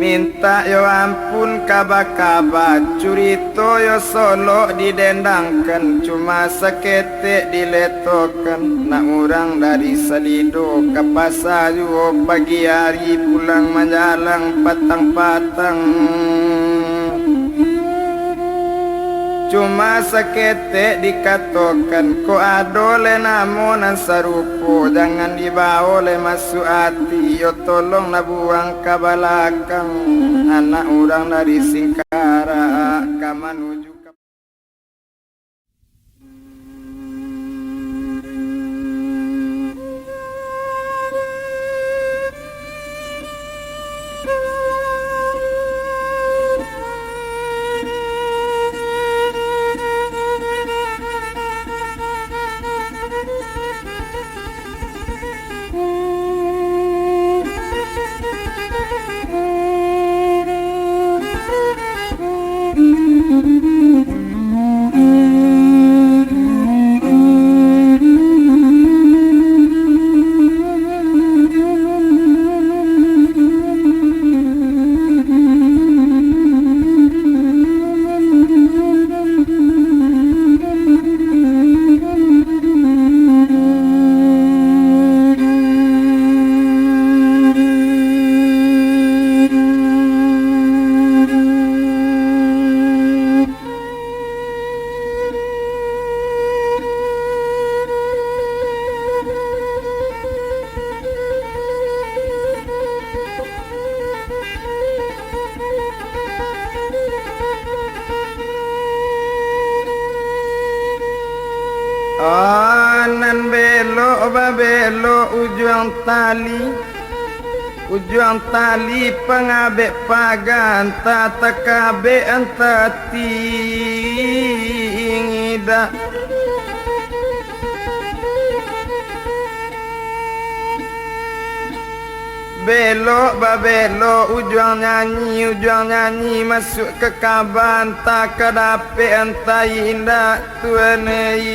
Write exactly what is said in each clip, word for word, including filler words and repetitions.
Mintak yo ampun kaba-kaba, curito yo solok didendangkan, cuma saketek diletokan, nak urang dari Salido ka pasa juo, pagi ari pulang manjalang patang-patang. Cuma saketek dikatokan, kok ado lai namo nan sarupo, jangan dibawo lai masuak ati, yo tolonglah buang ka balakang, anak urang dari Singkarak ka manuju ka Ah, nan belok babelok ujuang tali, ujuang tali pangabek paga, antah takabek antah tingidak. Belok babelok ujuang nyanyi, ujuang nyanyi masuak ka kaba, antah ka dapek antah indak, tuan ai.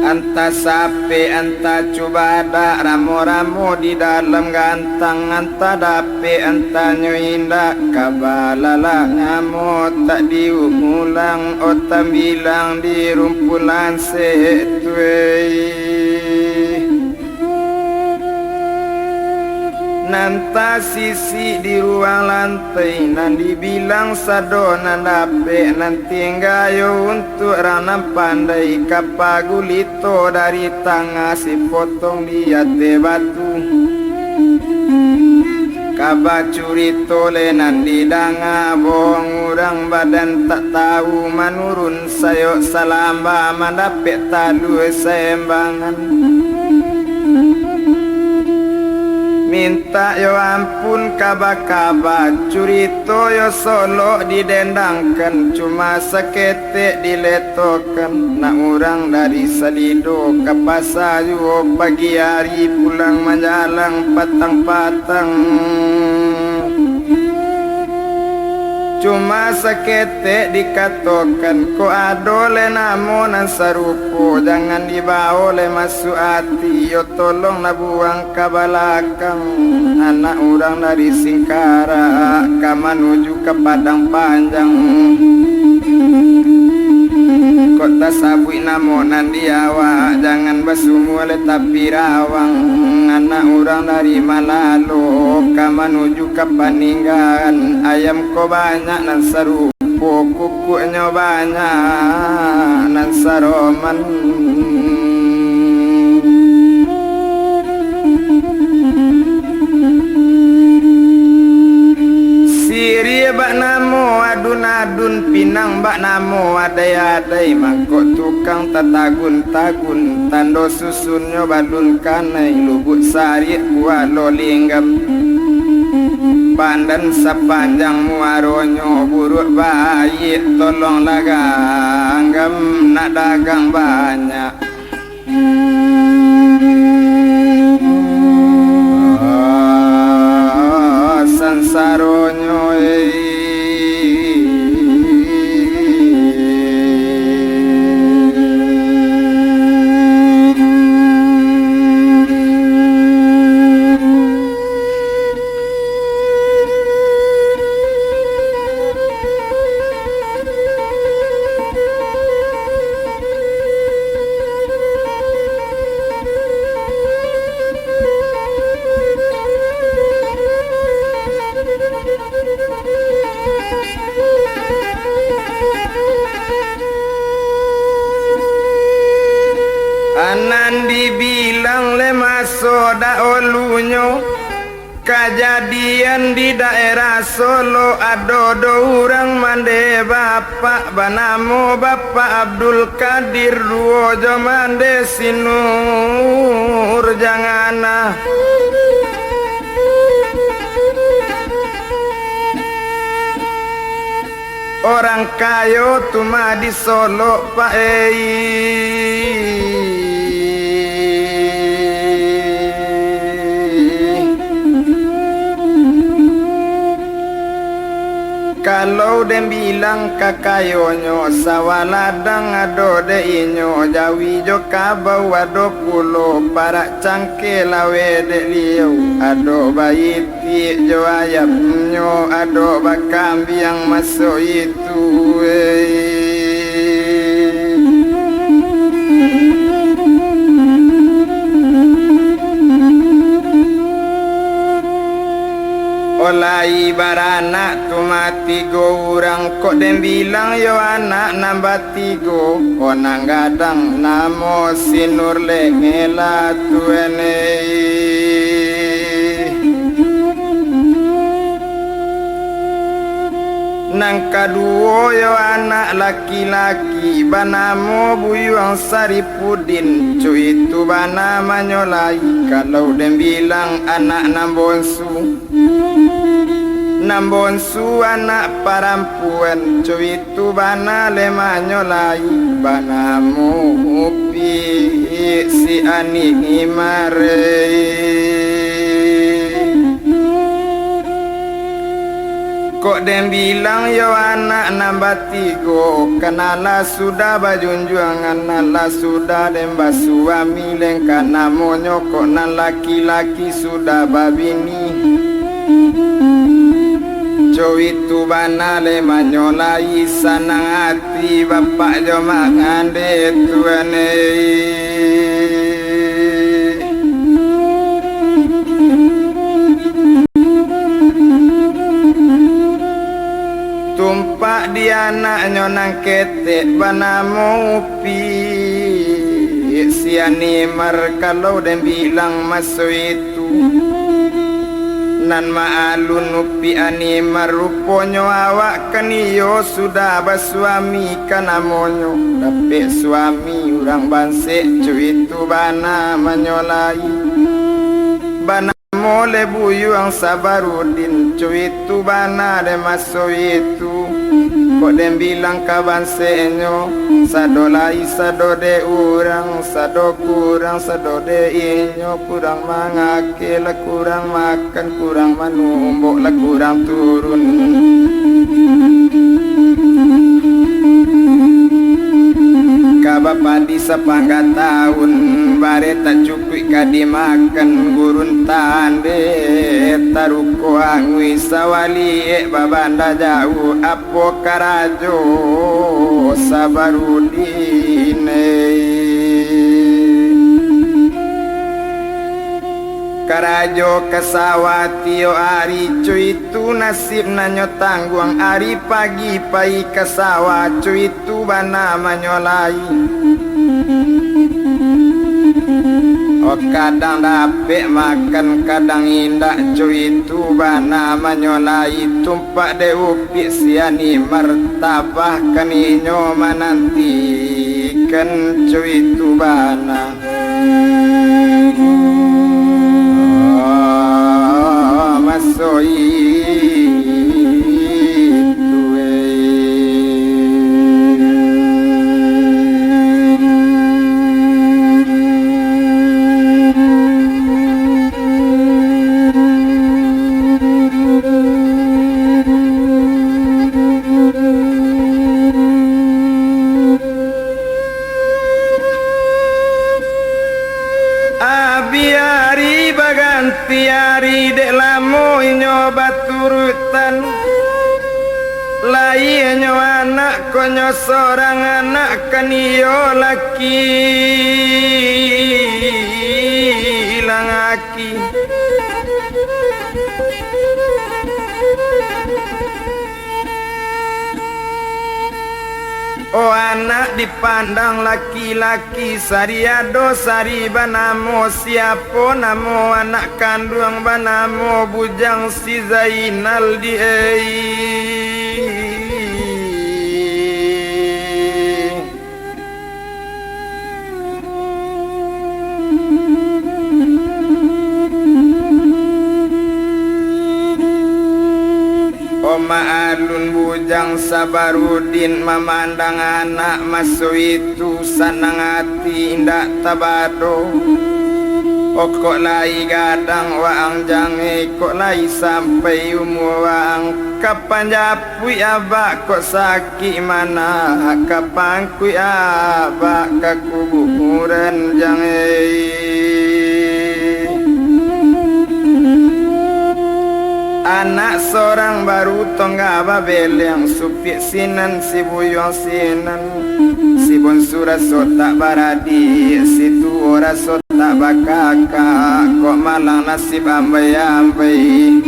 Antah sapek, antah cubadak, ramo-ramo di dalam gantang, antah dapek, antah nyo indak, ka balalah namo tak diulang, otan bilang di rumpulan sek tuai. Nan tasisik di ruang lantai, nan dibilang sado nan dapek, nan tingga yo untuak urang nan pandai, ka pagulito dari tangah, sipotong di ateh batu. Kaba curito lai nan didanga, bohong urang badan tak tahu, manurun sayok salamba, mandapek talua saembangan. Mintak yo ampun kaba-kaba, curito yo solok didendangkan, cuma saketek diletokan, nak urang dari Salido ka pasa juo, pagi ari pulang manjalang patang-patang. Cuma saketek dikatokan, kok ado lai namo nan sarupo, jangan dibawo lai masuak ati, yo tolonglah buang ka balakang, anak urang dari Singkarak ka manuju ka Padang Panjang. Kok tasabuik namo nan di awak, jangan basumua lai tapi rawang, anak urang dari Malalo ka manuju ka Paninggaran. Ayam ko banyak nan sarupo, kukuaknyo banyak nan saroman. Siriah bak namo adun-adun, pinang bak namo adai-adai, mangkok tukang tatagun-tagun, tando susunnyo balun kanai, lubuak sariak kualo linggam. Pandan sapanjang muaronyo buruak baiak, tolonglah ganggam nak dagang banyak. Ah, sansaronyo, eh. Daulunyo, kajadian di daerah Solok, ado do urang mandeh bapak, banamo Bapak Abdul Kadir, duo jo mandeh si Nur Jangana. Orang kayo tu mah di Solok, Pak, ei. Kalau den bilang kakayonyo, sawah ladang ado dek inyo, jawi jo kabau ado pulo, parak cangkeh laweh dek liau, ado bai- tik jo ayamnyo, ado bakambiang maso itu, ei. Olai baranak tu mah tigo urang, kok den bilang yo anak nan ba- tigo, ko nan gadang namo si Nur Lengela tu, ei. Nan kaduo yo anak laki-laki, banamo Buyuang Saripudin, co itu bana manyolai, kalau den bilang anak nan bonsu. Nan bonsu anak parampuan, co itu bana le manyolai, banamo Upiik si Ani Imare. Kok den bilang yo anak nan batigo, kan alah sudah bajunjuangan, alah sudah den basuami, lengkap namonyo kok nan laki-laki sudah babini. Co itu bana le manyolai, sanang ati bapak jo mangande tuan ei. Tumpak di anaknyo nan ketek banamo Upiik si Animar, kalau den bilang maso itu. Nan maalun Upiik Animar, ruponyo awak kan iyo sudah basuami ka namonyo, dapek suami urang bansek, co itu bana manyolai. Banamo le Buyuang Sabarudin, co itu bana dek maso itu. Kok den bilang ka banseknyo, sado lai sado dek urang, sado kurang sado dek inyo, kurang mangakeh lah kurang makan, kurang manumbok lah kurang turun. Ka bapadi sapangga taun, bareh tak cukuik ka dimakan, gurun tandeh taruko angui, sawaliek babanda jauah, apo karajo Sabarudin ei. Karajo ka sawah tiok ari, co itu nasib nan nyo tangguang, ari pagi pai ka sawah, co itu bana manyolai. Oh, kadang dapek makan, kadang indak, co itu bana manyolai, tumpak dek Upiik si Animar, tabah kan inyo manantikan, co itu bana. Maso itu, eh. Abih ari baganti ari, dek lamo inyo baturutan. Lahianyo anak, konyo sorang anak, kan iyo laki langaki. Oh anak dipandang laki-laki, sari ado sari banamo, siapo namo anak kanduang banamo Bujang si Zainal di ei. Oma alun Bujang Sabarudin mamandang anak maso itu sanang ati indak tabado. Okok lai gadang waang jangei, kok lai sampai umua waang ka panjapuik abak, kok sakik manahak ka pangkuik abak ka kuburan jangei. Anak sorang baru tongga babeleng, supiak sinan si buyuang sinan, si bonsu raso tak baradiak, si tuo raso tak bakakak, kok malang nasib ambai-ambai.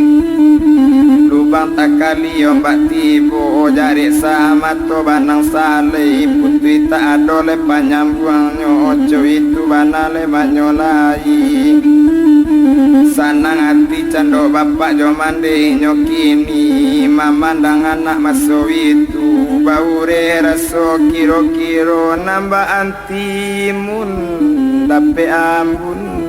Lubang takali ombak tibo, jarek samato banang salai, putuih tak ado lai panyambuangnyo, co itu bana lai manyo lai. Sanang ati cando bapak jo mandeh nyo kini, mamandang anak maso itu, baureh raso kiro-kiro nambah timun dapek ambun.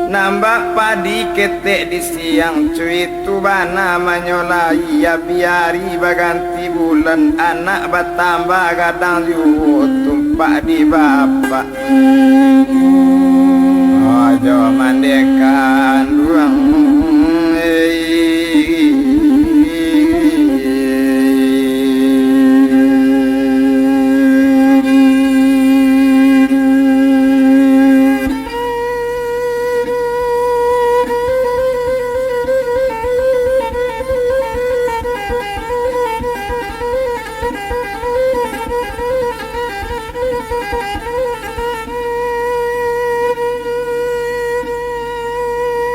Nambah padi ketek di siang, cuitu bana manyolai, abiari baganti bulan, anak batambah gadang juo, tumpak di bapak. Ojo mandeh kanduang.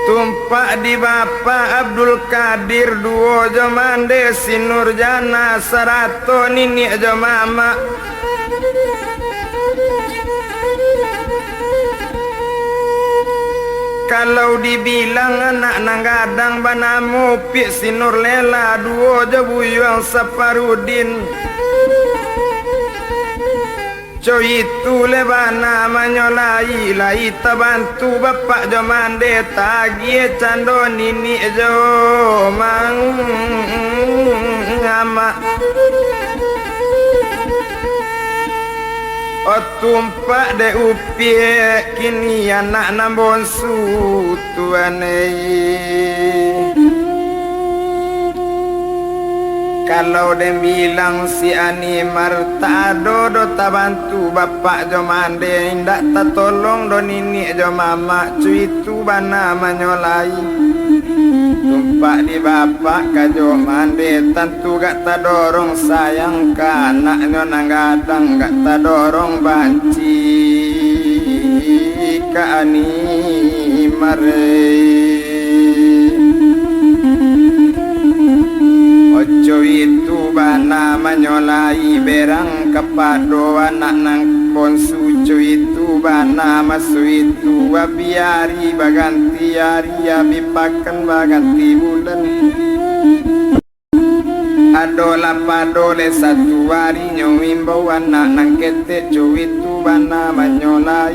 Tumpak di bapak Abdul Kadir, duo jo mandeh si Nurjana, sarato niniak jo mamak. Kalau dibilang anak nan gadang banamo Piak si Nurlela, duo jo buyuang Saparudin. Co itu le bana manyolai, lai tabantu bapak jo mandeh, tagiah cando niniak jo mang amak. Otumpak dek upiak, kini anak nan bonsu tuan ei. Kalau den bilang si Animar, tak ado doh tabantu bapak jo mandeh, indak tatolong doh niniak jo mamak, cuitu bana manyolai. Tumpak di bapak ka jo mandeh, tantu gak tadorong sayang ka anaknyo nan gadang, gak tadorong banci ka Animar ei. Oco itu bana manyolai, berang kapado anak nan bonsu, co itu bana maso itu, abiari baganti ari, abi pakan baganti bulan. Adolah pado le satu ari nyo imbau anak nan ketek, co itu bana manyolai.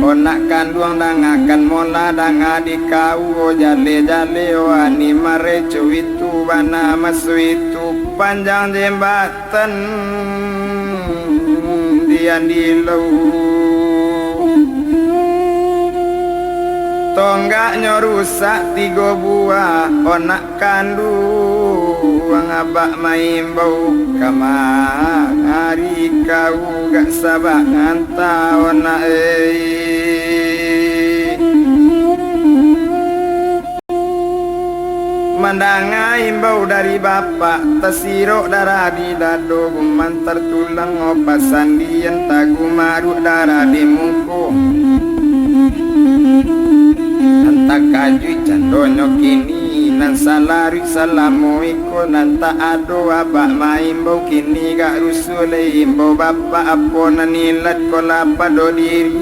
O nak kanduang, dangakan molah, danga di kau, o jale-jale, o Animar ei, co itu bana maso itu, panjang jemba- tan di Andilau. Tonggaknyo rusak tigo buah, o nak kanduang abak maimbau, kamari kau gak sabak nganta, o nak ei. Mandanga imbau dari bapak, tasirok darah di dado, gumantar tulang, o pasandian, tagumaruak darah di muko. takajuik candonyo kini, nan salaruik salamo iko nan tak ado abak maimbau, kini gak rusuah lai imbau bapak, apo nan ilat ko lah pado diri,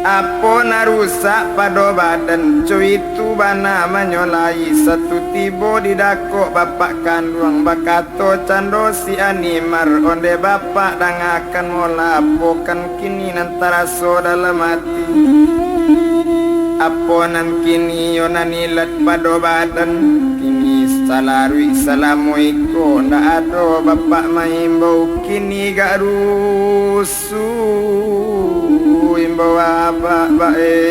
apo nan rusak pado badan, co itu bana manyolai satu tibo di dakok bapak kanduang bakato, Cando si Animar, onde bapak dangakan mola, apokan kini nan taraso dalam ati. Apo nan kini yo nan ilat pado badan, kini salaruik salamo iko ndak ado bapak maimbau, kini gak rusuh imbau abak bae.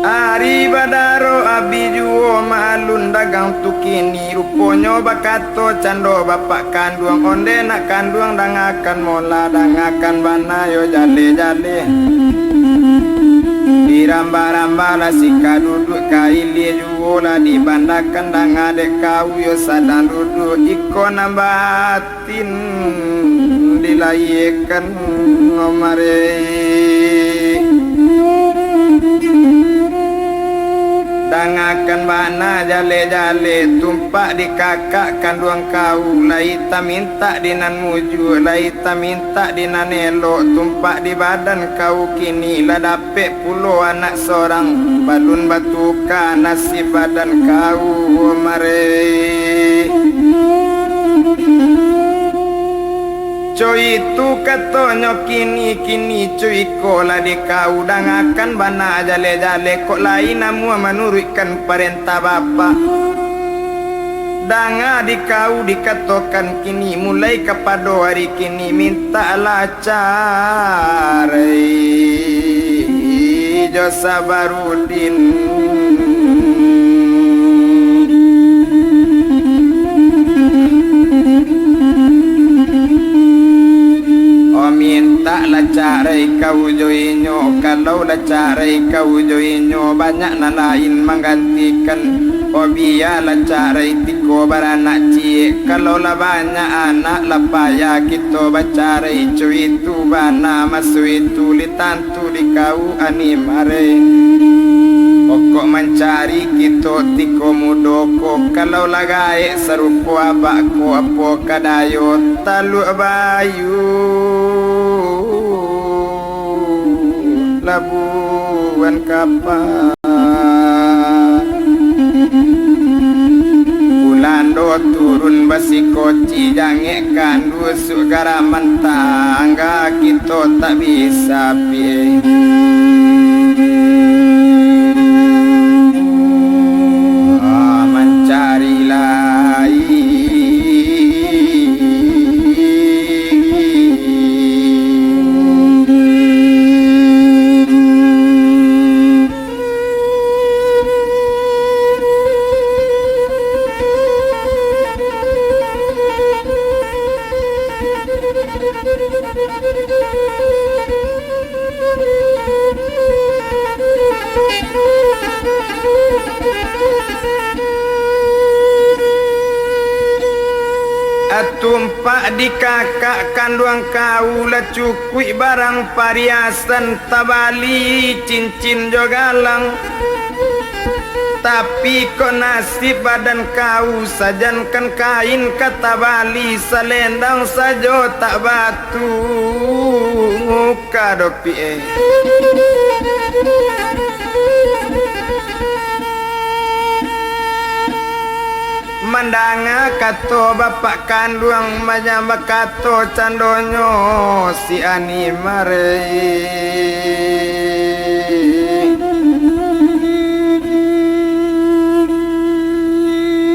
Ari badaro abih juo maalun dagang tu kini, ruponyo bakato cando bapak kanduang, onde nak kanduang dangakan mola, dangakan bana yo jaleh-jaleh. Dirambah-rambah lah sika duduak ka ilia juo lah dibandakan danga dek kau yo sadang duduak iko nan batin dilayiakan omare. Dangakan bana jaleh-jaleh tumpak di kakak kanduang kau, lai tamintak di nan mujua, lai tamintak di nan elok, tumpak di badan kau kini lah dapek pulo anak sorang, balun batuka nasib badan kau, mare. Co itu katonyo kini, kini co iko lah di kau dangakan bana jaleh-jaleh, kok lai namuah manuruikkan parentah bapak. Danga di kau dikatokan kini, mulai kapado ari kini mintaklah carai jo Sabarudin. Oh, mintaklah carai kau jo inyo, kalau lah carai kau jo inyo, banyak nan lain manggantikan. Oh, bialah carai tiko baranak ciek, kalau lah banyak anak, lah payah kito bacarai, co itu bana maso itu litan tu di kau ani mare. Pokok mancari kito tiko mudo ko, kalau lah gaek sarupo abak ko, apo ka dayo taluak bayu labuan kapa. Ulando turun basiko cijangek kandusuak garaman tangga kito tak bisa pi. Ah, mancari lai. Atumpak di kakak kanduang kau lah cukuik barang pariasan, tabali cincin jo galang. Tapi kok nasib badan kau, sajankan kain ka tabali, salendang sajo tak batuka doh pi eh. Mandanga kato bapak kanduang, manyambah kato candonyo si Ani mare.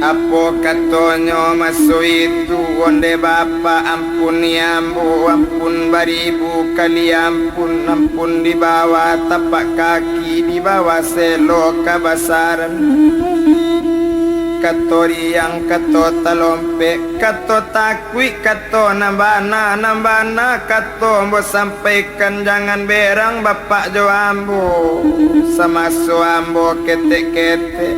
Apo katonyo maso itu, onde Bapak, ampuni ambo, ampun baribu kali ampun, ampun di bawah tapak kaki, di bawah selok kabasaran. Kato riang, kato talompek, kato takuik, kato nan bana, nan bana, kato ambo sampaikan, jangan berang Bapak jo ambo, samaso ambo ketek-ketek.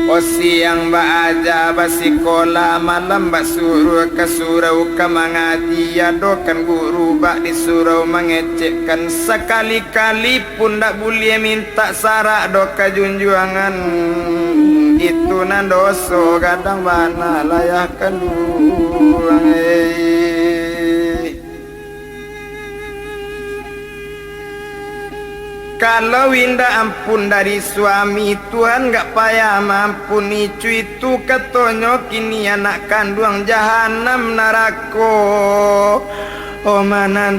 O siang baaja basikola, malam basuruah ka surau ka mangaji, adokan guru bak di surau mangecekkan, sakali-kali pun dak buliah mintak sarak doh ka junjuangan, itu nan doso gadang bana layah kanduang, eh. Kalau indak ampun dari suami, Tuhan gak payah maampuni. Cuitu katonyo, kini anak kanduang jahanam narako, oh, manantikan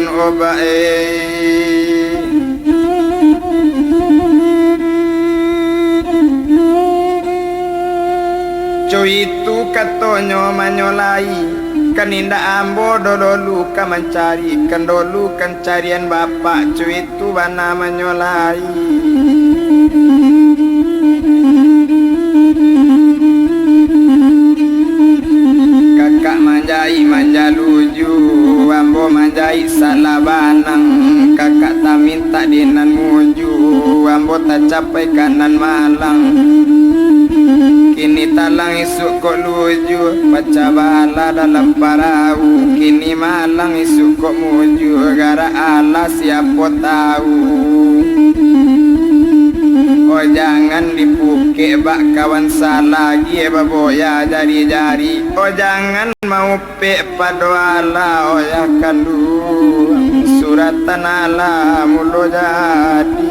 obaik, eh. Cuitu katonyo manyolai, kan indak ambo doh dolu ka mancari, kan dolu kancarian Bapak, cuitu bana manyolai. Kakak manjaik manjaluju, ambo manjaik salah banang, kakak tamintak di nan muju, ambo tacapai ka nan malang. Kini talang isuak kok luju, pacah balah dalam parau. Kini malang isuak kok muju, garak alah siapo tau. Oh, jangan dipukek bak kawan salagi, eh, baboya jari-jari. Oh, jangan mau pek pado alah, oh, yah kanduang, suratan alah mulo jadi.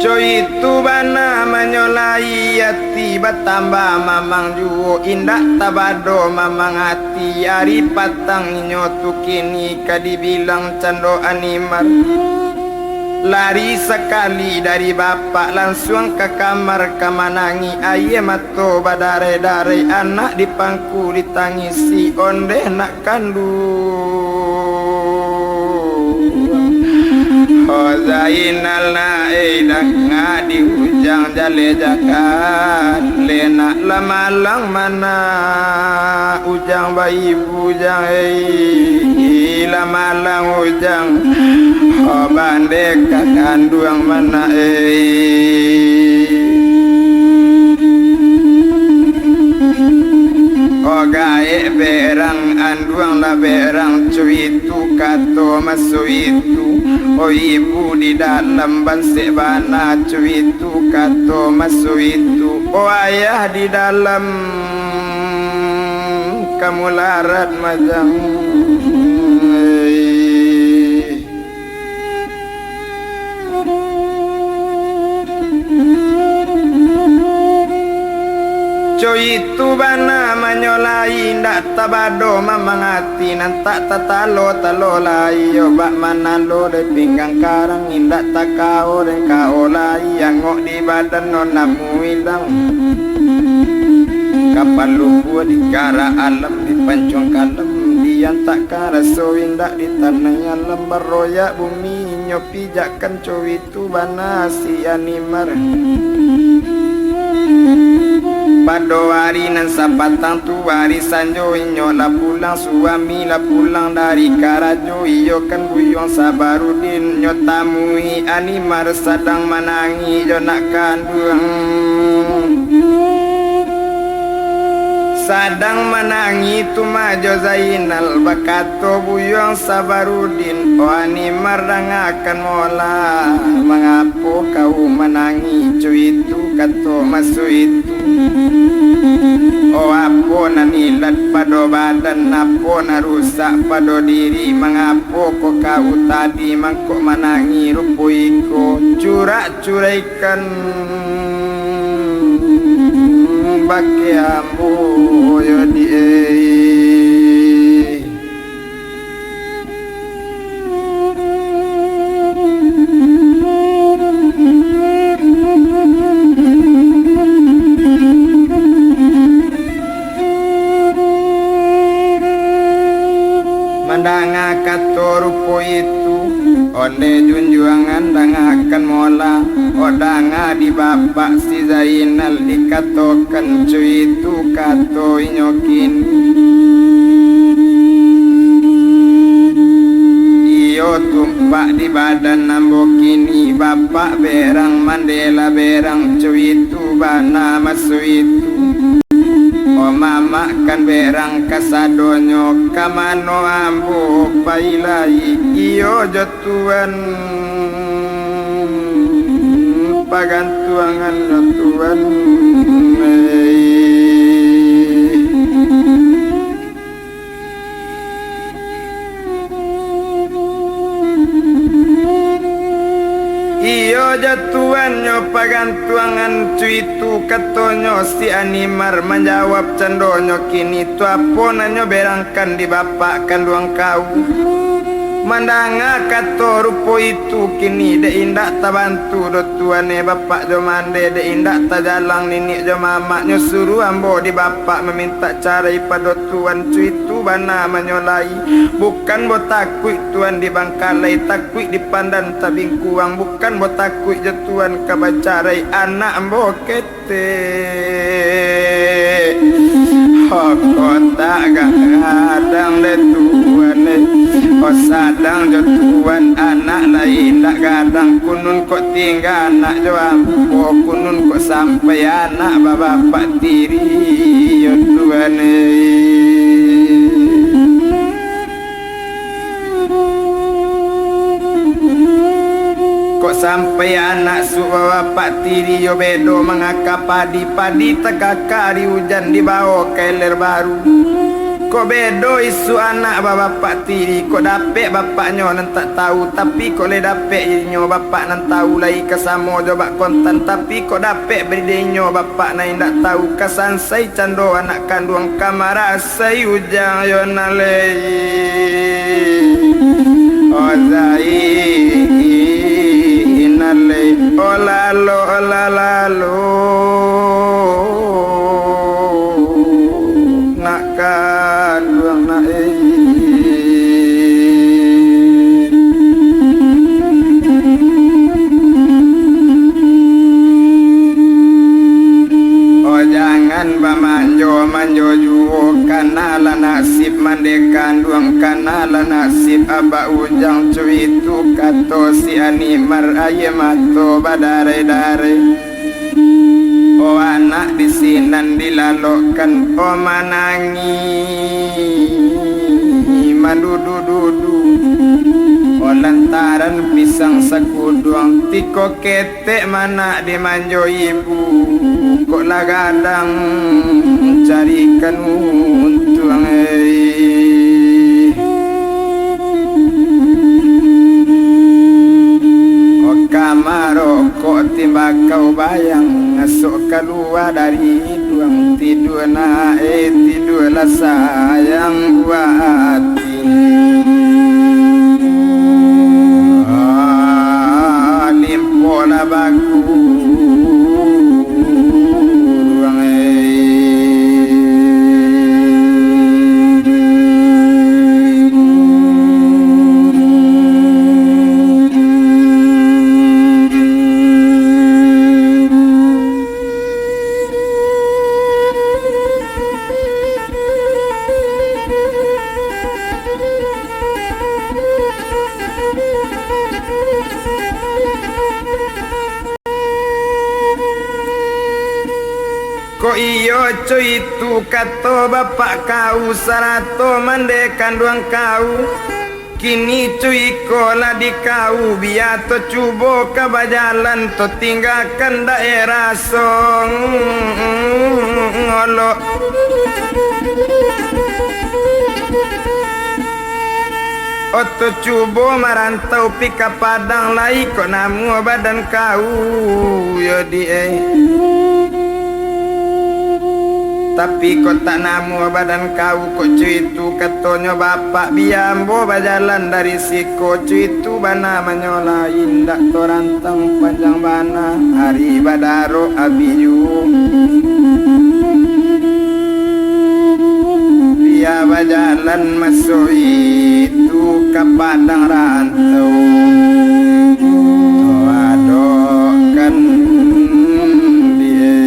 Cuitu bana manyolai ati, batambah mamang juo, indak tabado mamang ati. Ari patang inyo tu kini ka dibilang cando Animar. Lari sakali dari bapak, lansuang ka kamar ka manangih, aia mato badarai-darai, anak di pangku ditangisi, ondeh nak kanduang. Oh, Zainal nak, eh, danga di ujang jaleh jakan, le nak lamalang mana ujang baibu ujang, eh, lamalang ujang, oh, bande ka kanduang mana, eh. Oh, gaek berang, anduang lah berang, cuitu kato maso itu. Oh, ibu di dalam bansek bana, cuitu kato maso itu. Oh, ayah di dalam, ka mularat majang. Cuitu bana manyolai, indak tabado mamang ati, nan tak tatalo-talo lai, yo bak manalo dek pinggang karang, indak takao dek kao lai, angok di badan no namu ilang. Kapalo buah di kara alam, di pancuang kalam, diantak ka raso indak, di tanah alam baroyak bumi, inyo pijakkan cuitu bana si Animar. Pado ari nan sapatang tu, ari sanjo inyo lah pulang, suami lah pulang dari karajo, iyo kan Buyuang Sabarudin, nyo tamui Animar sadang manangih jo nak kanduang. Sadang manangih tu mah jo Zainal, bakato Buyuang Sabarudin, "Oh, Animar, dangakan molah, mangapo kau manangih cuitu?" Kato maso itu, "Oh, apo nan ilat pado badan, apo nan rusak pado diri, mangapo ko kau tadi mangko manangih rupo iko? Curak-curaikan." ambo yo di ai. Mandanga kato rupo itu, ondeh junjuangan dangakan mola. O danga di bapak si Zainal dikatokan cuitu kato inyo kini. Iyo tumpak di badan ambo kini, bapak berang mandela berang cuitu bana masuitu. O mamak kan berang kasadonyo, ka mano ambo pai lai? Iyo jo Tuan, pagantuangan jo Tuan. Iyo jo Tuan nyo pagantuangan cuitu, katonyo si Animar manjawab candonyo kini, tu apo nan nyo berangkan di bapak kanduang kau. Mandanga kato rupo itu kini, dek indak tabantu doh Tuan e bapak jo mande, dek indak tajalang niniak jo mamak, nyo suruah ambo di bapak mamintak carai pado Tuan, cuitu bana manyo lai. Bukan bo takuik Tuan di Bangkalai, takuik di Pandan Tabingkuang, bukan bo takuik jo Tuan ka bacarai anak ambo ketek. Ho, kok tak gadang dek Tuan e. Ho, sadang jo Tuan anak lai indak gadang, kunun kok tingga anak jo ambo, kunun kok sampai anak babapak tiri yo Tuan e. Kok sampai anak suak babapak tiri yo bedo mangaka padi, padi takaka ari ujan dibawo ka ilir baru. Kok bedo isuak anak babapak tiri, kok dapek bapaknyo nan tak tahu, tapi kok lai dapek inyo bapak nan tahu lai, ka samo jo bak kontan, tapi kok dapek bidinyo bapak nan indak tahu, ka sansai cando anak kanduang, ka marasai ujang yo nan lai. O Zainal lai, o lalo, o lalalo. Nak kanduang nak e. O jangan bamanjo-manjo juo, kanalah nasib mande kanduang, kanalah nasib abak ujang, cuitu kato si Animar, aia mato badarai-darai. O anak di sinan dilalokkan, o manangih mandudu-dudu, o lantaran pisang sakuduang, tiko ketek manak dimanjo ibu, kok lah gadang carikan untuang ai. Kok ka marokok timbakau bayang, asok kalua dari iduang, tidua nak e, tidua lah sayang buati. Ah, limpo lah baku. Kok iyo co itu kato bapak kau sarato mande kanduang kau, kini co iko lah di kau, bia to cubo ka bajalan to tinggakan daerah Songolok. Oto cubo marantau pi ka Padang lai, kok namuah badan kau yo di e. Tapi kok tak namuah badan kau, kok cuitu katonyo bapak, bia ambo bajalan dari siko, cuitu bana manyolai, indak torantang panjang bana, ari badarok abih juo. Bia bajalan maso itu ka padang rantau, tawadokkan diri.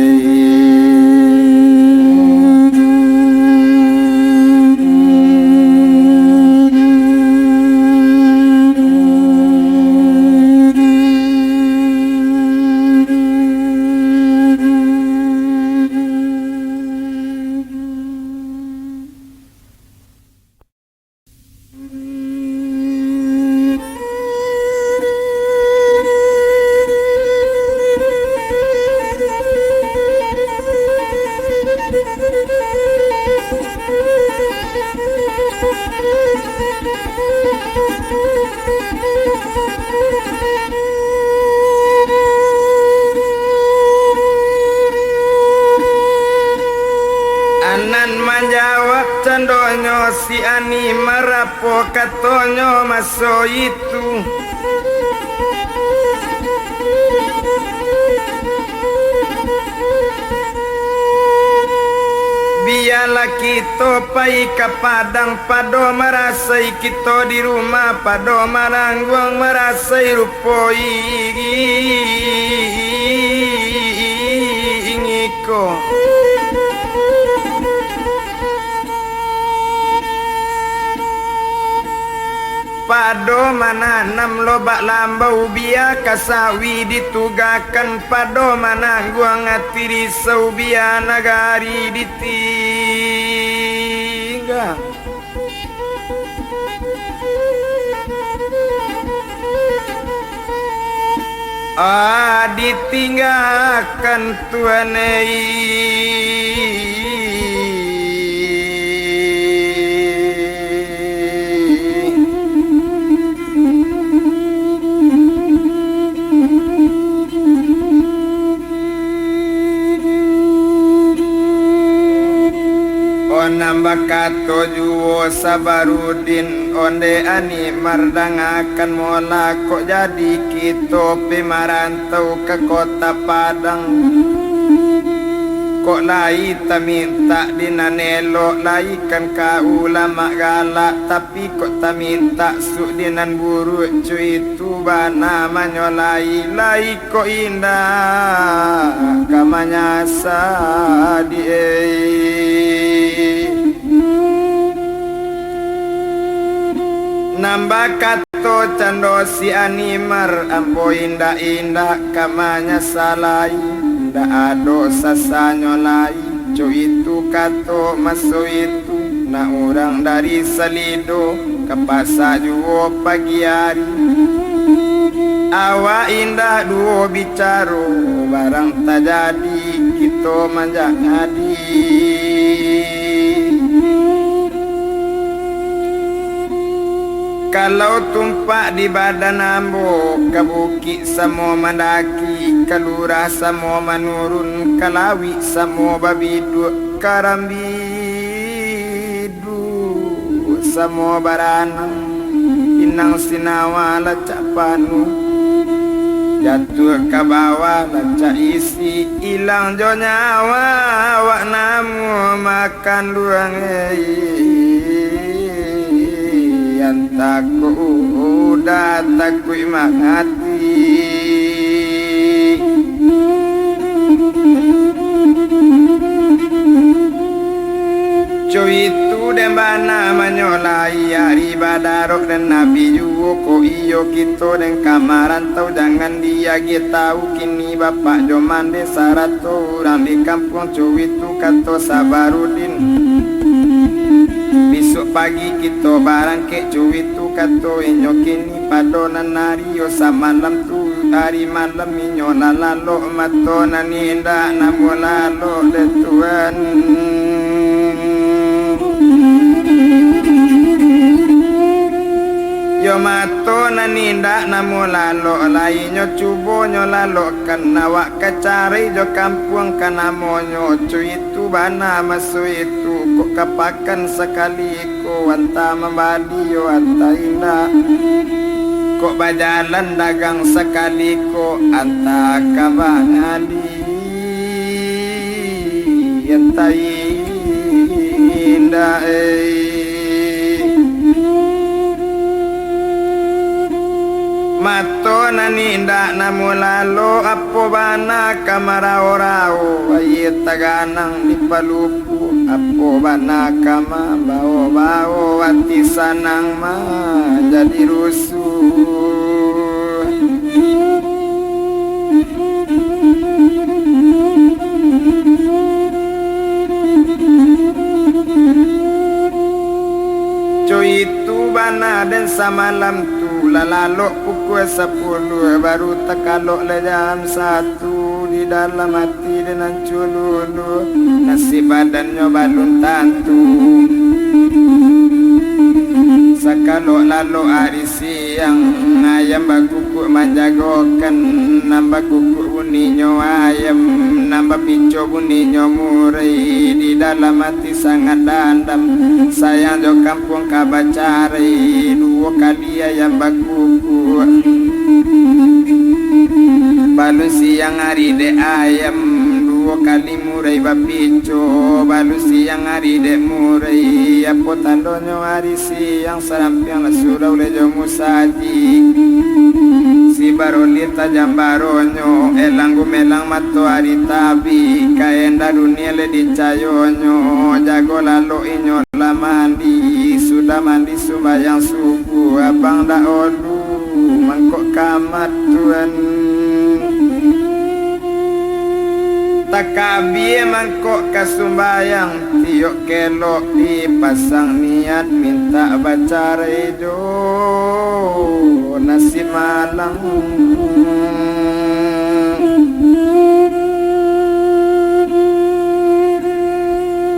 Anan manjawab candonyo si Ani, marapo katonyo maso itu. Bialah kito pai ka padang, pado marasai kito di rumah, pado manangguang marasai rupo ingiko. Pado mananam lobak lambau, bia ka sawi ditugakan, pado manangguang ati risau, bia nagari ditingga. Ah, ditinggakan Tuhan, eh. Onam bakato juo Sabarudin, ondeh Ani mardangakan mola, kok jadi kito pi marantau ka kota Padang. Kok lai tamintak di nan elok, lai kan ka ulama galak, tapi kok tamintak suok di nan buruak, cuitu bana manyolai, lai kok indak ka manyasadi, eh. Nan bakato cando si Animar, ambo indak-indak ka manyasalai, indak ado sasanyo lai, cuitu kato maso itu, nak urang dari Salido, ka pasa juo pagi ari. Awak indak duo bicaro, barang tajadi kito manjadi. Kalau tumpak di badan ambo, ka bukik samo mandaki, ka lurah samo manurun, ka lawik samo babiduak, ka rambi duo samo baranang, pinang sinawa lacak panuah, jatuah ka bawah lacak isi, ilang jo nyawa awak namuah makanduang, eh, antah kok udah takuik mati. Cuitu den bana manyolai, ari badarok den abih juo, kok iyo kito den ka marantau, jangan diagiah tahu kini bapak jo mandeh sarato urang di kampuang, cuitu kato Sabarudin. Bisuak pagi kito barangkek, cuitu kato inyo kini pado nan ari, yo samalam tu ari malam inyo lah lalok, mato nan indak namuah lalok dek Tuhan. Yo mato nan indak namuah lalok lainyo cubo nyo lalokkan, awak ka carai jo kampuang ka namonyo. Co itu bana maso itu, kok ka pakan sakali ko, antah mambali yo antah indak. Kok bajalan dagang sakali ko, antah ka mangali, antah indak, eh. Mato nan indak namuah lalok, apo bana ka marao-rao, aia taganang di palupu, apo bana ka mambao-bao, ati sanang manjadi rusuah. Co itu bana den samalam tu, lah lalok pukua sapuluah, baru takalok lah jam satu, di dalam ati den ancu luluah, nasib badannyo balun tantu. Sakalok lalok ari siang, ayam bakukuak manjagokan, nan bakukuak buninyo ayam, nan bapico buninyo murai, di dalam ati sangat dandam, sayang jo kampuang ka bacarai, duo kali ayam bakukuak. Balun siang ari dek ayam, duo kali murai bapico, balun siang ari dek murai, apo tandonyo ari siang, sarampiang lah surau lai jo musajik. Si barolin tajam baronyo, elang gumelang matoari tabik, ka enda dunia lai dicayonyo, jago lalok inyo lah mandi, sudah mandi sumbayang subuah, abang dak olu mangkok ka matuan. Takabia mangkok ka sumbayang, tiok kelok dipasang niat mintak bacarai jo nasib malang.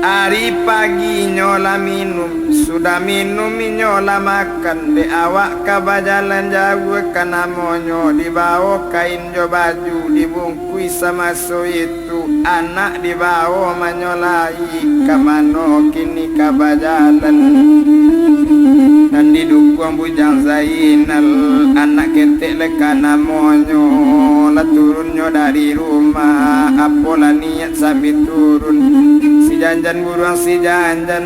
Ari paginyo lah minum, sudah minum inyo lah makan, dek awak ka bajalan jauah ka namonyo, dibao kain jo baju, dibungkuih samaso itu, anak dibao manyolai, ka mano kini ka bajalan. Nan didukuang Bujang Zainal, anak ketek lai ka namonyo, lah turunnyo dari rumah, apolah niat sambil turun. Si Janjan buruang si Janjan,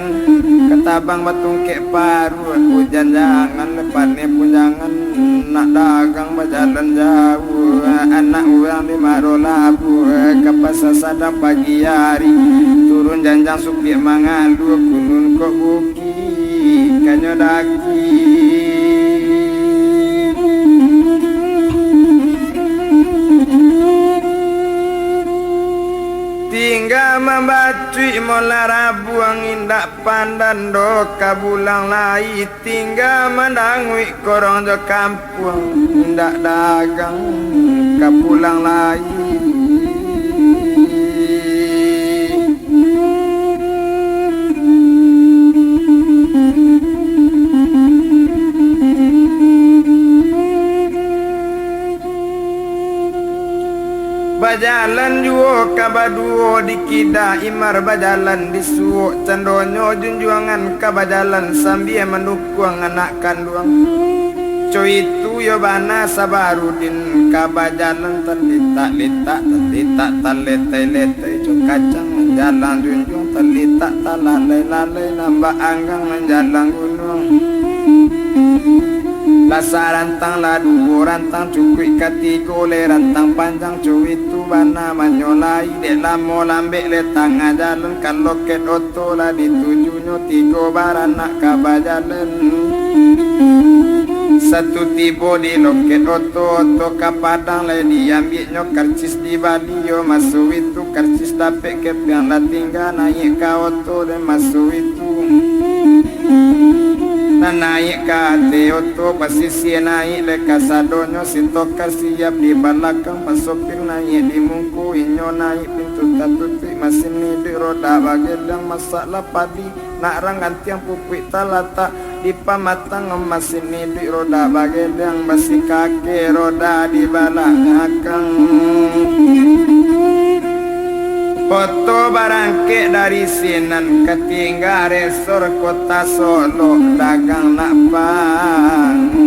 ka tabang batungkek paruah, ujan jangan, paneh pun jangan, nak dagang bajalan jauah, anak urang di Maro Labuah, ka pasa sadang pagi ari, turun janjang supiak mangaluah, kunun kok bukik kanyo daki. Tingga mambacuik molah rabuang, indak pandan doh ka bulang lai, tingga mandanguik korong jo kampuang, indak dagang ka pulang lai. Bajalan juo ka baduo di kida, Imar bajalan di suok, candonyo junjuangan ka bajalan sambia mandukuang anak kanduang. Co itu yo bana Sabarudin, ka bajalan talitak-litak, talitak taletai-letai, co kacang manjalang junjuang, talitak talalai-lalai, nan baanggang manjalang gunuang. Lah sarantang, lah duo rantang, cukuik katigo lai rantang panjang, co itu bana manyolai, dek lamo lambek lai tangah jalan, ka loket oto lah ditujunyo, tigo baranak ka bajalan. Satu tibo di loket oto, oto ka padang lai diambiaknyo, karcis dibali yo maso itu, karcis dapek kepiang lah tingga, naiak ka oto den maso itu. Nan naiak ka ateh oto, pasisia naiak lai kasadonyo, si tokar siap di balakang, pasopir naiak di mungko, inyo naiak pintu tatutuik, masin iduik roda bagadang, masak lah padi, nak rang gantiang pupuik talatak, Di pamatang masin iduik, roda bageleng, basi kaki roda di balakang. Oto barangkek dari sinan, ka tingga resor Kota Solok, dagang nak pangai.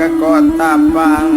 Ka Kota Padang.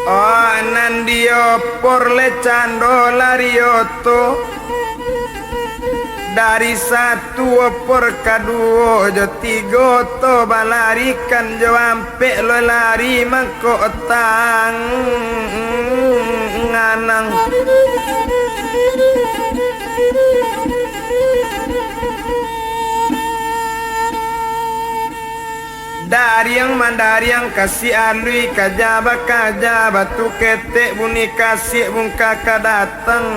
Oh, nan diopor le cando lari oto. Dari satu opor kaduo jo tigo oto balarikan jo ampek lo lari mangko tanganang. Dariang mandariang, kasiak alui kaja bakaja, batu ketek bunyi kasiak bungka ka datang.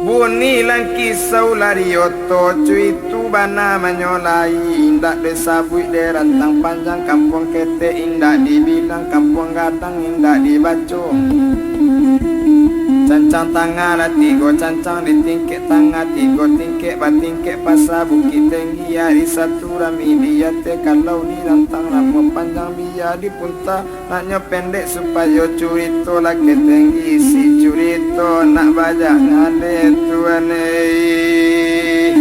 Bunyi langki saulari oto, cuitu bana manyolai, indak disabuik dek rantang panjang, kampuang ketek indak dibilang, kampuang gadang indak dibaco. Cancang tangah lah tigo cancang, di tingkek tangah tigo tingkek, batingkek pasa Bukik Tinggi, ari satu rami di ateh, kalau di rantang namuah panjang, biya di punta, naknyo pendek supayo curito lakeh tinggi, isi curito nak bajak ngaleh tuan ei.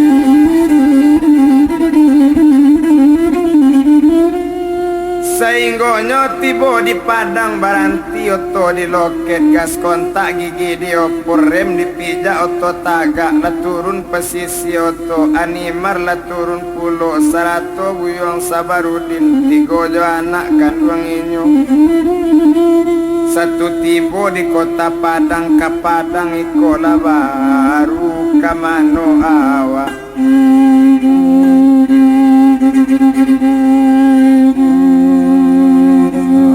Sainggonyo tibo di Padang, baranti oto di loket, gas kontak gigi diopor, rem dipijak, oto tagak lah turun pasisi, oto animar lah turun pulo, sarato buyuang Sabarudin, tigo jo anak kanduang inyo. Satu tibo di Kota Padang, ka Padang iko lah baru ka mano awak.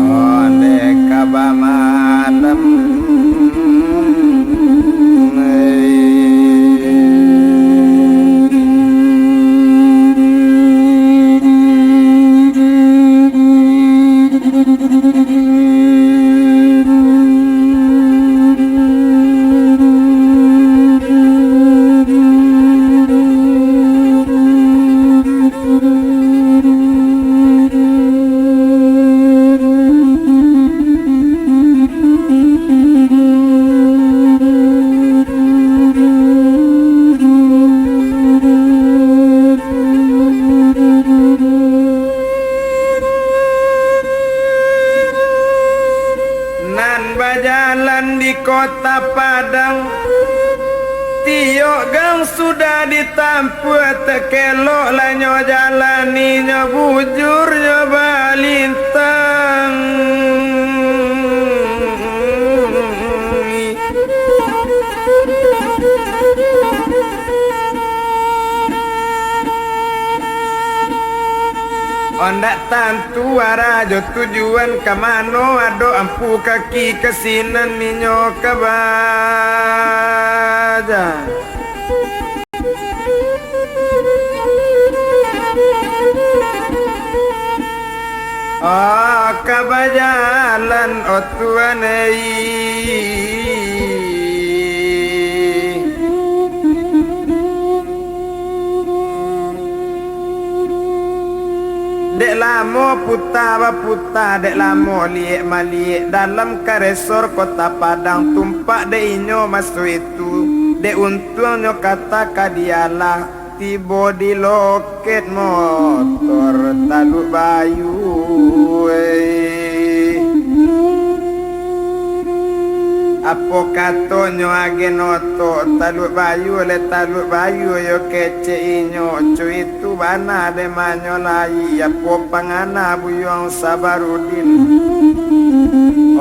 Ondeh ka bamalam. Nan bajalan di Kota Padang, tiok gang sudah ditampuah, takelok lah nyo jalani, nyo bujur nyo balintang. Ondak tantu arah jo tujuan ka mano, ado ampu kaki ka sinan inyo ka baja. Oh, ka bajalan, oh Tuan ei. Dek lamo puta baputa, dek lamo liek maliek, dalam ka resor Kota Padang, tumpak dek inyo maso itu, dek untuangnyo kata ka dialah, tibo di loket motor Taluk Bayu, eh. Apo katonyo agen oto, Taluak Bayu, leh Taluak Bayu yo kecek inyo, cuitu bana dek manyolai, apo pangana Buyuang Sabarudin.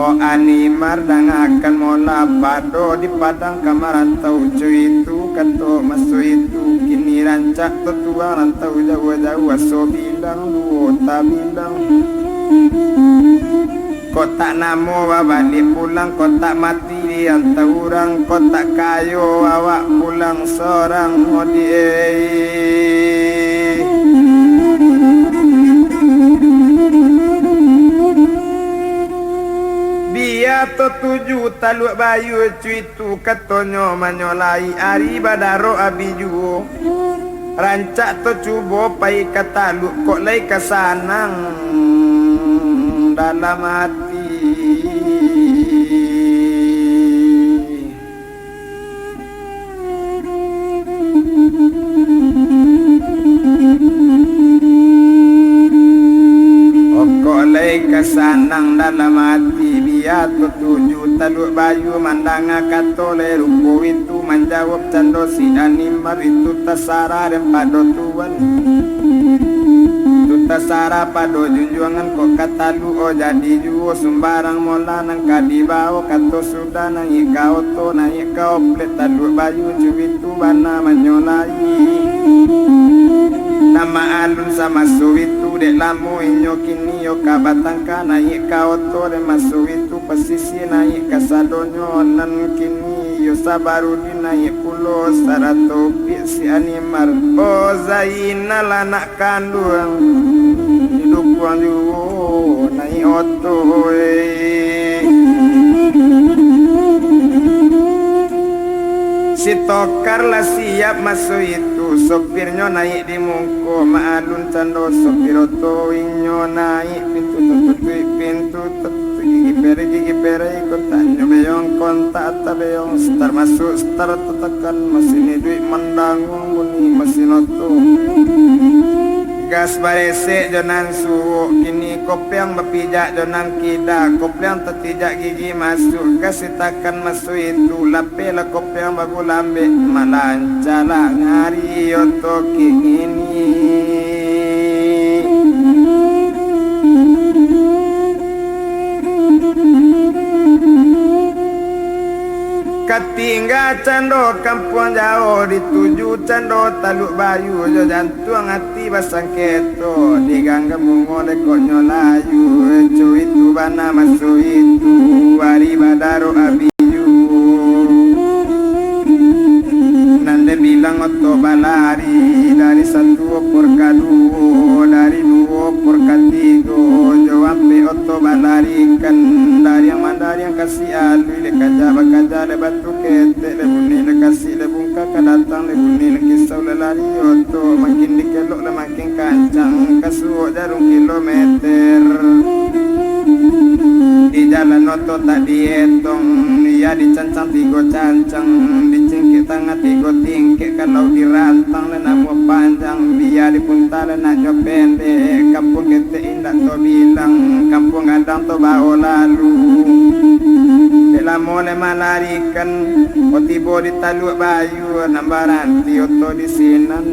Oh Animar, dangakan mola, pado di Padang ka marantau, cuitu kato maso itu, kini rancak tatuang rantau jauah-jauah, aso bilang duo tabilang. Kok tak namo babaliak pulang, kok tak mati diantah urang, kok tak kayo awak pulang sorang, odi ei. Bia tatuju Taluak Bayu, cuitu katonyo manyolai, ari badaro abih juo. Rancak tacubo pai ka Taluak, kok lai ka sanang dalam ati. Kok lai ka sanang dalam ati, bia tatuju Taluak Bayu, mandanga kato lai rupo itu, manjawab cando si Animar itu, tasarah den pado tuan. Tu tasarah pado junjuangan, kok ka Taluak o jadi juo, sumbarang mola nan ka dibao, kato sudah naiak ka oto, naiak ka oplek, Taluak Bayu cuitu bana manyolai. Nan maalun samaso itu, dek lamo inyo kini yo ka batangka, naiak ka oto dek maso itu, pasisia naiak kasadonyo, nan kini yo Sabarudin naiak pulo, sarato piak si Animar. Oh Zainal anak kanduang, didukuang juo naiak oto, eh. Si Tokar lah siap maso itu, sopirnyo naiak di mungko, maalun cando sopir oto, inyo naiak pintu tatutuik, pintu tatutuik, gigi perek, gigi perek, kontaknyo beong, kontak tabeyong, star masuk, star tatakan, masin iduik mandanguang bunyi masin oto. Gas baresek jo nan suok, kini kopiang bapijak jo nan kida, kopiang tatijak gigi masuk, gas ditakan maso itu, lapeh lah kopiang bagulambek, malancalah ngari oto kini. Katingga cando kampuang jauah, dituju cando Taluak Bayu, jo jantuang ati basangketo, diganggam bungo lekoknyo layu, cuitu bana maso itu, ari badaro abih juo. Nan den bilang oto balari, dari satu opor ka duo, dari duo opor ka tigo, jo ampek oto balarikan, dariang mandariang ka si alui, dek kaja bakaja, dek batu ketek, dek bunih, dek kasik, dek bungka ka datang, dek bunih, dek kisau, dek lari oto, makin dikelok, dek makin kancang, ka suok jarum kilometer. Di jalan oto tak dietong, bia dicancang tigo cancang, dicingkek tangah tigo tingkek, kalau dirantang lah namuah panjang, bia dipunta lah naknyo pendek, kampuang ketek indak to bilang, kampuang gadang to bao lalu. Dek lamo lai malarikan, o tibo di Taluak Bayu, nan baranti oto di sinan,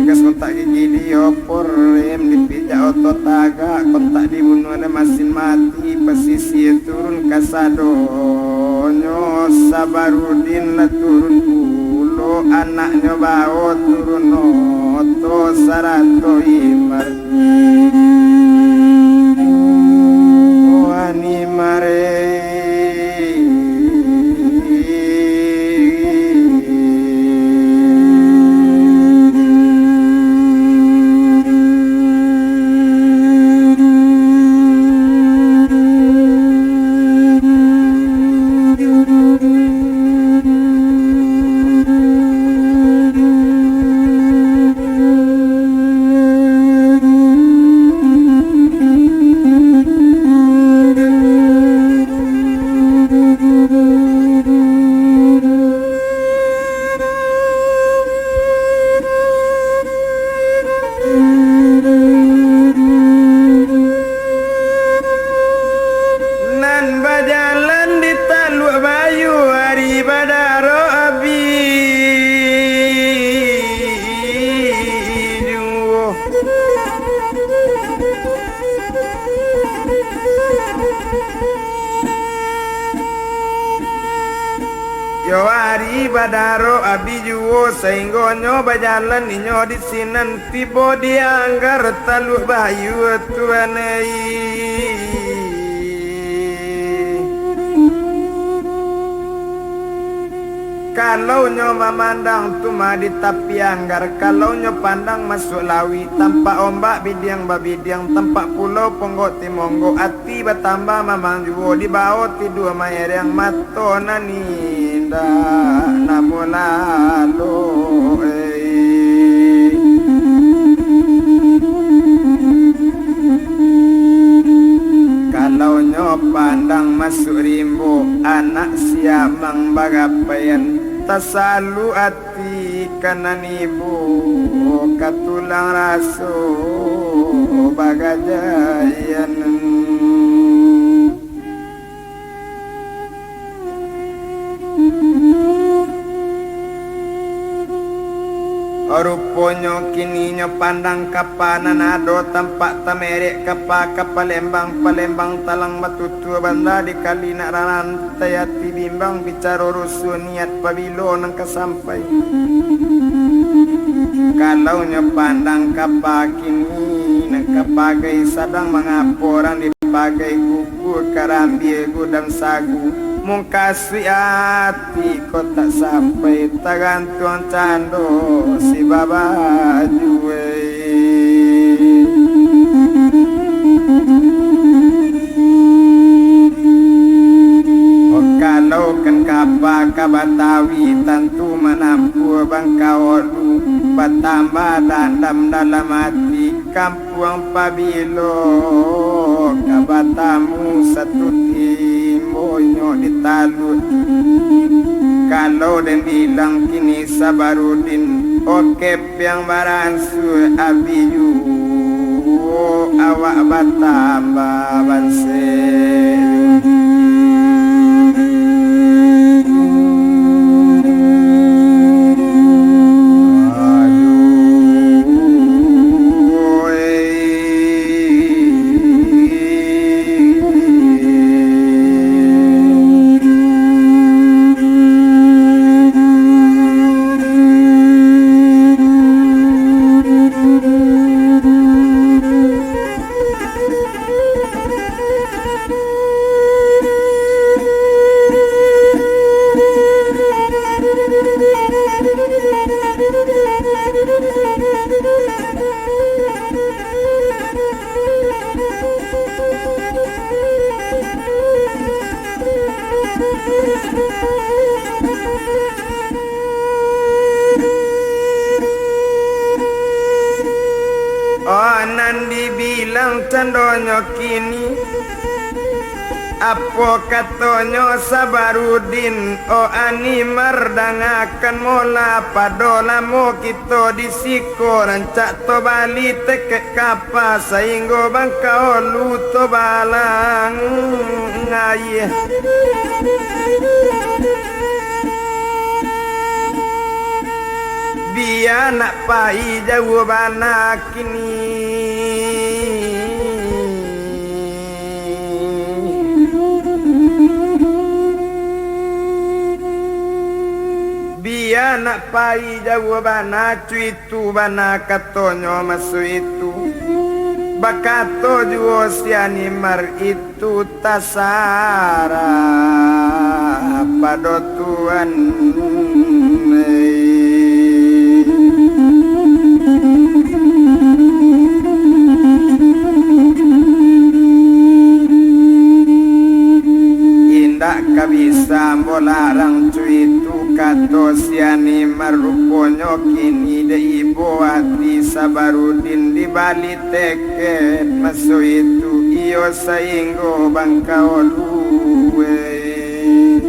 gas kontak gigi di opor, rem dipijak oto tagak, kontak dibunuah dek masin mati, pasisia turun kasadonyo, Sabarudin lah turun pulo, anaknyo bao turun oto sarato Imar. Oh, Animar. Yo ari badaro abih juo, sainggonyo bajalan inyo di sinan, tibo di anggar Taluak Bayua tu anai. Kalau nyo mamandang tu mah di tapi anggar, kalau nyo pandang masuak lauik, tampak ombak bidiang babidiang, tampak pulau ponggok timonggok, ati batambah mamang juo, dibao tidua maereang, mato nan indak namuah lalok, eh. Kalau nyo pandang masuak rimbo, anak siamang bagapaian, tasalu ati ka nan ibo, ka tulang raso bagajaian. Ruponyo kini nyo pandang kapa nan ado, tampak tamerek kapa ka Palembang, Palembang talang batutua banda, di kali nak rarantai ati bimbang, bicaro rusuah niat pabilo nan ka sampai. Kalau nyo pandang kapa kini, nan ka pagai sadang, mangapo urang dipagai kuku, karambia, gudang sagu, mungkasuik ati ko tak sampai, tagantuang cando si babaju, eh. Oh, kalau kan kapa ka Batawi, tantu manampuah bangka olu, batambah dandam dalam ati, kampuang pabilo ka batamu, satu timbonyo di Taluak. Kalau den bilang kini Sabarudin, oke. Piang baransua abih juo, awak batambah banse. Oh, nan dibilang candonyo kini, apo katonyo Sabarudin, oh, Animar, dangakan molah, pado lamo kito di siko, rancak to bali teket kapa, sainggo bangka olu to balang aia. Bia nak pai jauah bana kini. Bia nak pai jauah bana, cuitu bana katonyo maso itu. Bakato juo si Animar itu. Tu tasarah pado Tuhan. Indak ka bisa ambo larang cuitu kato si Animar, ruponyo kini dek ibo ati Sabarudin dibali teket maso itu, iyo sainggo bangka olu, eh.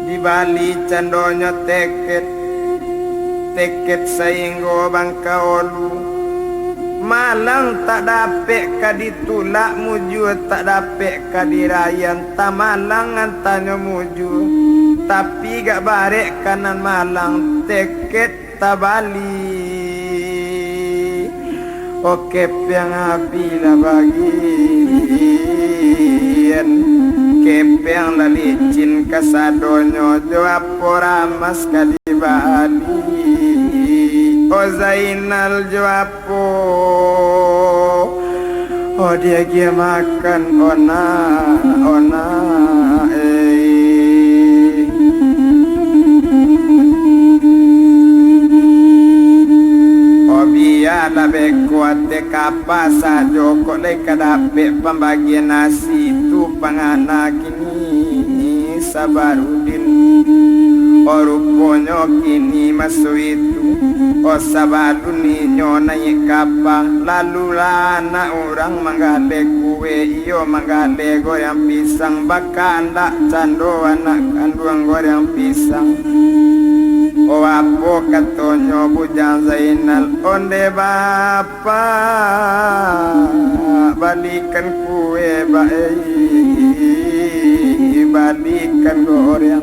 Dibali candonyo teket, teket sainggo bangka olu. Malang tak dapek ka ditulak, mujua tak dapek ka diraian, tamalang antanyo mujua, tapi gak barek ka nan malang, teket tabali. O kepeang api lah bagian, kepeang lah licin kasadonyo, jo apo ramas ka dibali. O Zainal, jo apo o diagiah makan, o nak, o nak, eh. O bialah beko ateh kapa sajo, kok lai ka dapek pambagian nasi tu pangana kini Sabarudin. O ruponyo kini maso itu, o sabalun inyo naiak kapa, lalu lah anak urang manggaleh kue, iyo manggaleh goreng pisang, bakandak cando anak kanduang goreng pisang. O apo katonyo Bujang Zainal, onde bapak, balikan kue, Bak, eh, balikan goreng.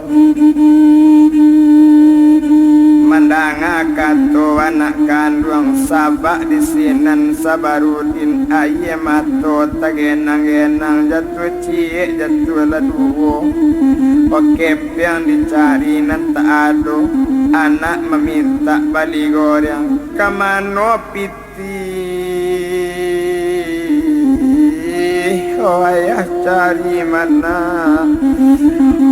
Mandanga kato anak kanduang, sabak di sinan Sabarudin, aia mato tagenang-genang, jatuah ciek, jatuah lah duo. O kepeang dicari nan tak ado, anak mamintak bali goreng, ka mano piti Tih, o ayah cari ma nak,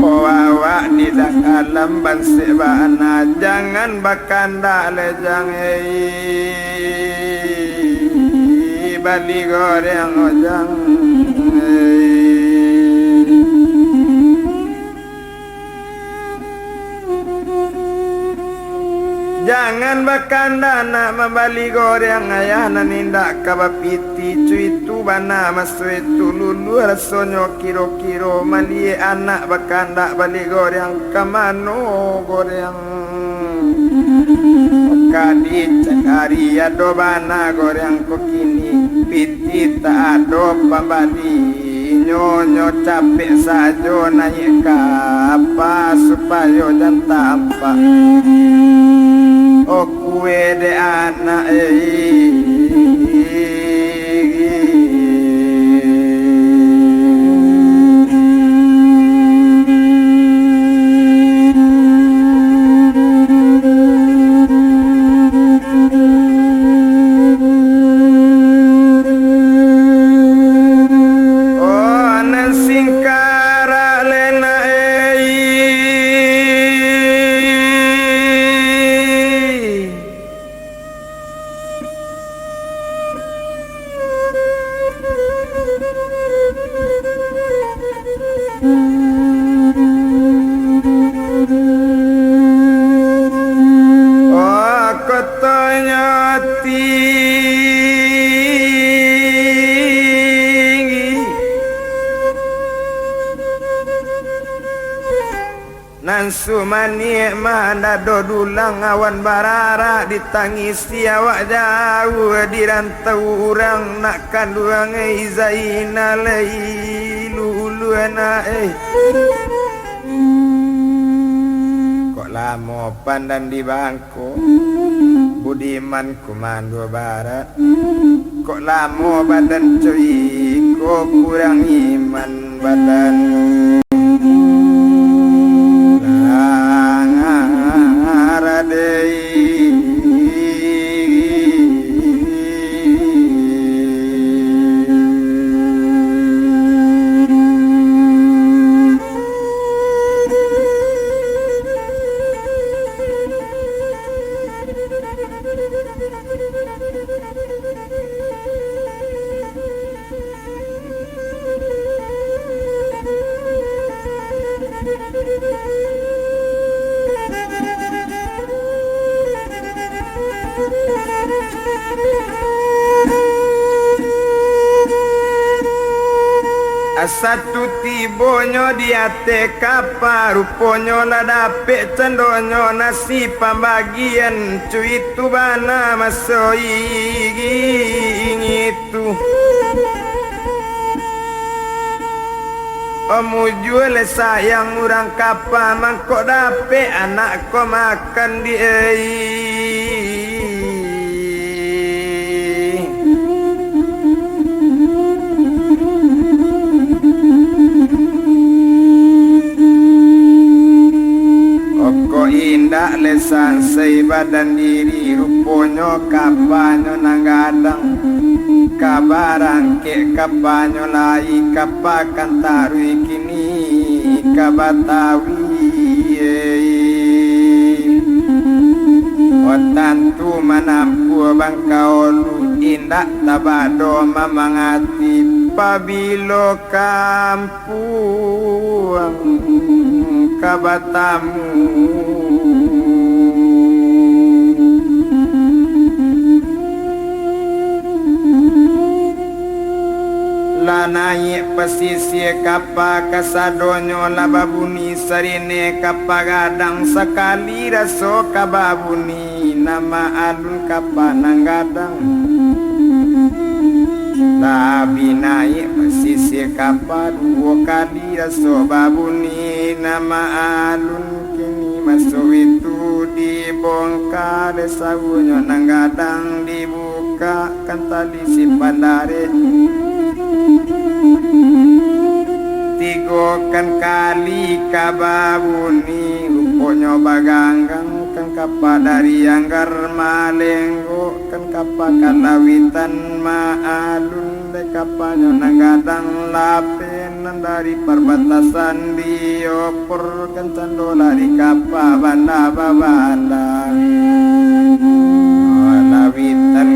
o awak di dalam bansek bana, jangan bakandak lejang, eh, bali goreng ojang, eh. Jangan bakandak nak mambali goreng, ayah nan indak ka bapiti. Cuitu bana maso itu, luluah rasonyo kiro-kiro, maliek anak bakandak bali goreng, ka mano goreng ka dicari, ado bana goreng ko kini, piti tak ado pambali. Inyo nyo capek sajo naiak kapa, supayo jan tampak o kue dek anak, eh. Oh, nan singkarak lenak ei. Oh, kotonyo tinggi. Nan sumaniak mandado dulang, awan bararak ditangisi, awak jauah di rantau urang, nak kanduang ei Zainal ei, luluah nak ei. Kok lamo pandan di bangko, budiman kumando barak. Kok lamo badan cuy, kok kurang iman badan. Langar dei. Asa tu tibonyo di ateh kapa, ruponyo lah dapek candonyo nasi pambagian, cuitu bana maso ingitu. Om mujua le sayang urang kapa, mangko dapek anak ko makan di ei. Sai badan diri, ruponyo kapanyo nan gadang. Ka barangkek kapanyo lai, kapa kan taruih kini ka Batawi. Oh, tantu manampuah bangkaulu, indak tabado mamang ati, pabilo kam puang ka batamu. Lah naiak pasisia kapa, kasadonyo lah babuni sarine kapa gadang, sakali raso ka babuni, nama alun kapa nan gadang. Lah bi naiak pasisia kapa, duo kali raso babuni, nama alun kini maso itu dibongka, dek sawunyo nan gadang dibuka kan tali simpan dareh. Tigo kan kali ka babuni, ruponyo baganggang kan kapa dari anggar, malenggok kan kapa ka lawitan, maalun dek kapanyo nan gadang, lapeh nan dari parbatasan diopor kan cando lari kapa banda babanda. Lawitan